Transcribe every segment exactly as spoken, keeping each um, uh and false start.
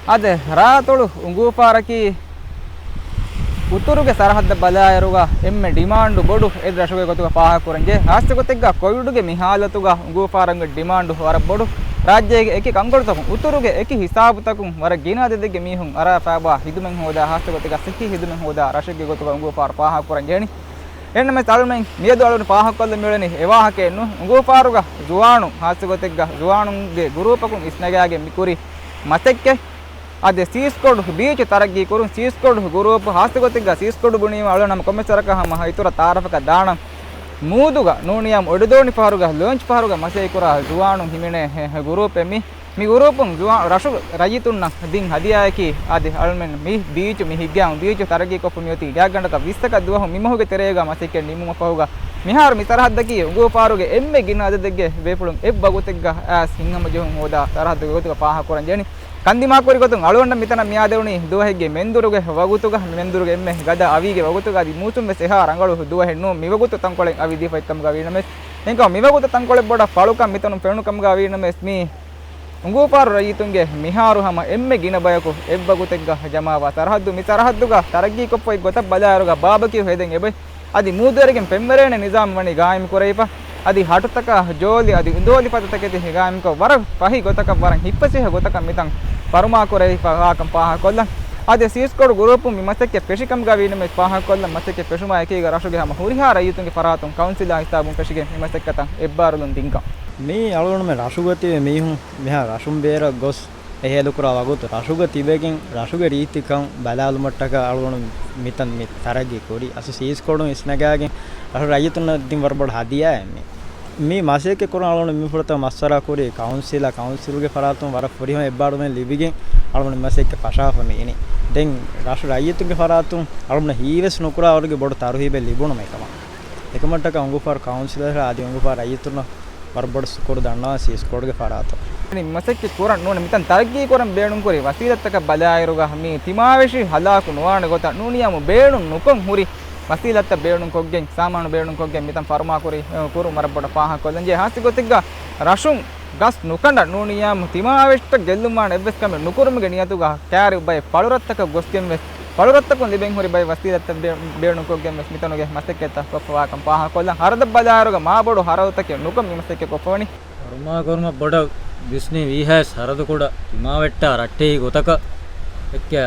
އާދެ، ރާއަތޮޅު އުނގޫފާރަކީ އުތުރުގެ ސަރަހައްދަށް ބަލާއިރުގަ އެންމެ ޑިމާންޑު ބޮޑު އެއް ރަށުގެ ގޮތުގަ ފާހަގަކުރަންޖެހޭ. ހާއްސަ ގޮތެއްގަ ކޮވިޑުގެ މި ހާލަތުގަ އުނގޫފާރުގެ ޑިމާންޑު ވަރަށް ބޮޑު. ރާއްޖޭގެ އެކި ކަންކޮޅުތަކުން އުތުރުގެ އެކި ހިސާބުތަކުން ވަރަށް ގިނަ އަދަދެއްގެ މީހުން އަރާފާބާ ހިދުމަތް ހޯދާ، ހާއްސަ ގޮތެއްގަ ސިއްހީ ހިދުމަތް ހޯދާ ރަށެއްގެ ގޮތުގަ އުނގޫފާރު ފާހަގަކުރަން ޖެހެނީ. އެހެންނަމަވެސް އަޅުމެން މިއަދު އަޅުގަނޑު ފާހަގަކޮށްލަން މިއުޅެނީ އެ ވާހަކައެއް ނޫން. އުނގޫފާރުގަ ޒުވާނުން، ހާއްސަ ގޮތެއްގަ ޒުވާނުންގެ ގުރޫޕަކުން އިސްނަގާގެން މިކުރި މަސައްކަތް. އަދި ސީސްކޮޑު ބީޗު ތަރައްގީ ކުރުން، ސީސްކޮޑު ގުރޫޕު ހާއްސަ ގޮތެއްގަ ސީސްކޮޑު ބުނީމަ އަޅުގަނޑު ހަމަ ކޮންމެސް ވަރަކަށް ހަމަ އިތުރަށް ތައާރަފަކަށް ދާނަން. މޫދުގަ ނޫނިޔާމު އޮޑިދޯނި ފަހަރުގަ ލޯންޗް ފަހަރުގަ މަސައްކަތް ކުރާ ޒުވާނުން ހިމެނޭ ހެ، ހެ ގުރޫޕެއް މި. މި ގުރޫޕުން ޒުވާ، ރަށު ރައްޔިތުންނަށް ދިން ހަދިޔާއަކީ އަދި އަޅުމެން މި ބީޗު މި ހިއްގާ ބީޗު ތަރައްގީކޮށްފަ މިއޮތީ ގާތްގަނޑަކަށް ވިއްސަކަށް ދުވަހު މި މަހުގެ ތެރޭގަ މަސައްކަތް ނިމުމަށް ފަހުގަ މިހާރު މި ސަރަހައްދަކީ އުނގޫފާރުގެ އެންމެ ގިނަ އަދަދެއްގެ ބޭފުޅުން އެއްވަގުތެއްގަ އައިސް ހިތްހަމަޖެހުން ހޯދާ ސަރަހައްދުގެ ގޮތުގަ ފާހަގަކުރަން ޖެހެނީ. ކަންދިމާކުރި ގޮތުން އަޅުގަނޑަށް މިތަނަށް މިއާދެވުނީ ދުވަހެއްގެ މެންދުރުގެ ވަގުތުގަ، މެންދުރުގެ އެންމެ ގަދަ އަވީގެ ވަގުތުގަ އަދި މޫސުން ވެސް އެހާ ރަނގަޅު ދުވަހެއް ނޫން. މިވަގުތު ތަންކޮޅެއް އަވި ދީފަ އޮތްކަމުގަ ވީނަމަވެސް، އެހެންކަމުން މިވަގުތު ތަންކޮޅެއް ބޮޑަށް ފަޅުކަން މިތަނުން ފެނުނު ކަމުގަ ވީނަމަވެސް، މީ އުނގޫފާރު ރައްޔިތުންގެ މިހާރު ހަމަ އެންމެ ގިނަ ބަޔަކު އެއްވަގުތެއްގަ ޖަމާވާ ސަރަހައްދު. މި ސަރަހައްދުގަ ތަރައްގީކޮށްފައި ގޮތަށް ބަލާއިރުގަ ބާބަކިއު ހެދެން އެބައި އަދި މޫދުވެރިގެން ފެންވެރޭނެ ނިޒާމް ވަނީ ގާއިމް ކުރެވިފަ. އަދި ހަޓުތަކާ ޖޯލި އަދި އުނދޯލި ފަދަ ތަކެތި ގާއިމްކޮށް، ވަރަށް ފަހި ގޮތަކަށް، ވަރަށް ހިއްޕަސިހަ ގޮތަކަށް މިތަން ފަރުމާ ކުރެވިފަ ވާކަން ފާހަގަކޮށްލަން. އަދި ސީސްކޮޑު ގުރޫޕުން މި މަސައްކަތް ފެށި ކަމުގަ ވީނަމަވެސް ފާހަގަކޮށްލަން، މަސައްކަތް ފެށުމާ އެކީގަ ރަށުގެ ހަމަ ހުރިހާ ރައްޔިތުންގެ ފަރާތުން ކައުންސިލާ ހިސާބުން ފެށިގެން މި މަސައްކަތަށް އެއްބާރުލުން ދިންކަން. މީ އަޅުގަނޑުމެން ރަށުގަ ތިބެ މީހުން މިހާ ރަށުން ބޭރަށް ގޮސް އެ ހޭދަކުރާ ވަގުތު ރަށުގަ ތިބެގެން ރަށުގެ ރީތިކަން ބަލާލުމަށްޓަކާ އަޅުގަނޑު މިތަން މި ތަރައްގީ ކުރީ. އަސް ސީސްކޮޑުން އިސްނަގާގެން ރަށު ރައްޔިތުންނަށް ދިން ވަރަށް ބޮޑު ހަދިޔާއެއް މީ. މި މަސައްކަތް ކުރަން އަޅުގަނޑު މި ފުރަތަމަ މަޝްވަރާ ކުރީ ކައުންސިލަށް، ކައުންސިލްގެ ފަރާތުން ވަރަށް ފުރިހަމަ އެއްބާރުލުން ލިބިގެން އަޅުގަނޑު މި މަސައްކަތް ފަށާފަ މި އިނީ. ދެން ރަށު ރައްޔިތުންގެ ފަރާތުން އަޅުގަނޑު ހީވެސް ނުކުރާ އަވަރުގެ ބޮޑު ތަރުހީބެއް ލިބުނު މިކަމަށް. އެކަމަށްޓަކާ އުނގޫފާރު ކައުންސިލަށް އަދި އުނގޫފާރު ރައްޔިތުންނަށް ވަރަށް ބޮޑު ޝުކުރު ދަންނަވަން ސީސްކޮޑުގެ ފަރާތުން. މި މަސައްކަތް ކުރަން ނޫން މިތަން ތަރައްގީ ކުރަން ބޭނުންކުރި ވަސީލަތްތަކަށް ބަލާއިރުގަ މި ތިމާވެށި ހަލާކު ނުވާނެ ގޮތަށް ނޫނިޔާމު ބޭނުން ނުކޮށް ހުރި ވަސީލަތްތައް ބޭނުންކޮށްގެން، ސާމާނު ބޭނުންކޮށްގެން މިތަން ފަރުމާކުރި، ކުރުން ވަރަށް ބޮޑަށް ފާހަގަކޮށްލަންޖެހޭ. ހާއްސަ ގޮތެއްގަ ރަށުން ގަސް ނުކަނޑަ ނޫނިޔާމު ތިމާވެށިތައް ގެއްލުމާ އެއްވެސް ކަމެއް ނުކުރުމުގެ ނިޔަތުގަ ކާރި ބައެއް ފަޅުރަށްތަކަށް ގޮސްގެން ވެސް ފަޅުރަށްތަކުން ލިބެން ހުރި ބައެއް ވަސީލަތްތައް ބޭ-، ބޭނުންކޮށްގެން ވެސް މިތަނުގެ މަސައްކަތްތައް ކޮށްފަވާކަން ފާހަގަކޮށްލަން. ހަރަދަށް ބަލާއިރުގަ މާބޮޑު ހަރަދުތަކެއް ނުކޮށް މި މަސައްކަތް ކޮށްފަވަނީ. ފަރުމާކުރުމަށް ބޮޑަށް ވިސްނި ވީހާވެސް ހަރަދު ކުޑަ ތިމާވެއްޓާ ރައްޓެހި ގޮތަކަށް އެއްކެ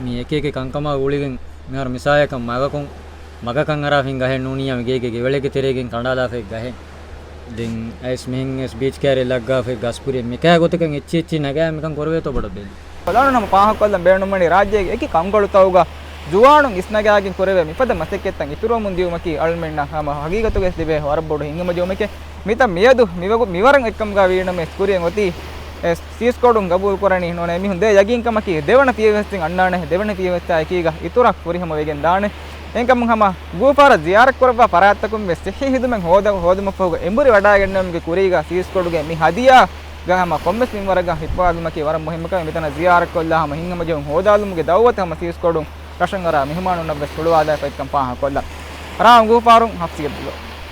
މި އެކި އެކި ކަންކަމާ ގުޅިގެން މިހާރު މިސާލަކަށް މަގަކުން މަގަކަށް އަރާފިން ގަހެއް ނޫނިޔާ މި ގޭގެ ގެވެޅެއްގެ ތެރޭގެން ކަނޑާލާފައި ގަހެއް. ދެން އައިސް މިހެން އެސް ބީޗް ކައިރި ލައްގާފައި ގަސްކުރި މިކާ ގޮތަކަށް އެއްޗި އެއްޗި ނަގާ މިކަން ކުރެވޭތޯ ބޮޑަށް ބޭނުން. ބަލާނަން ހަމަ ފާހަގަކޮށްލަން ބޭނުންވަނީ ރާއްޖޭގެ އެކި ކަންކޮޅުތަކުގަ ޒުވާނުން އިސްނަގާގެން ކުރެވޭ މިފަދަ މަސައްކަތްތައް އިތުރުވަމުން ދިއުމަކީ އަޅުމެންނަށް ހަމަ ހަގީގަތުގައި ލިބޭ ވަރަށް ބޮޑު ހިތްހަމަޖެހުމެކޭ. މިތަން މިއަދު މިވަގު-، މިވަރަށް އެއްކަމުގަ ވީނަމަވެސް ކުރިއަށް އޮތީ ސީސްކޮޑުން ގަބޫލުކުރަނީ ނޫނޭ މީހުން ދޭ ޔަގީންކަމަކީ ދެވަނަ ފިޔަވައްސައިން އަންނާނެ، ދެވަނަ ފިޔަވައްސާ އެކީގަ އިތުރަށް ފުރިހަމަ ވެގެން ދާނެ. އެހެންކަމުން ހަމަ އުނގޫފާރަށް ޒިޔާރަތްކުރައްވާ ފަރާތްތަކުން ވެސް ސިއްހީ ހިދުމަތް ހޯދަ-، ހޯދުމަށްފަހުގަ އެނބުރި ވަޑައިގެންނެވުމުގެ ކުރީގަ ސީސްކޮޑުގެ މި ހަދިޔާގަ ހަމަ ކޮންމެސް މިންވަރަކަށް ހިއްޕަވާލުމަކީ ވަރަށް މުހިއްމު ކަމެއް. މިތަނަށް ޒިޔާރަތްކޮށްލާ ހަމަ ހިތްހަމަޖެހުން ހޯދާލުމުގެ ދައުވަތު ހަމަ ސީސްކޮޑުން ރަށަށް އަރާ މިހުމާނުންނަށް ވެސް ހުޅުވާލައިފައިކަން ފާހަގަކޮށްލަން. ރ. އުނގޫފާރުން ހަފްސި އަބްދުﷲ.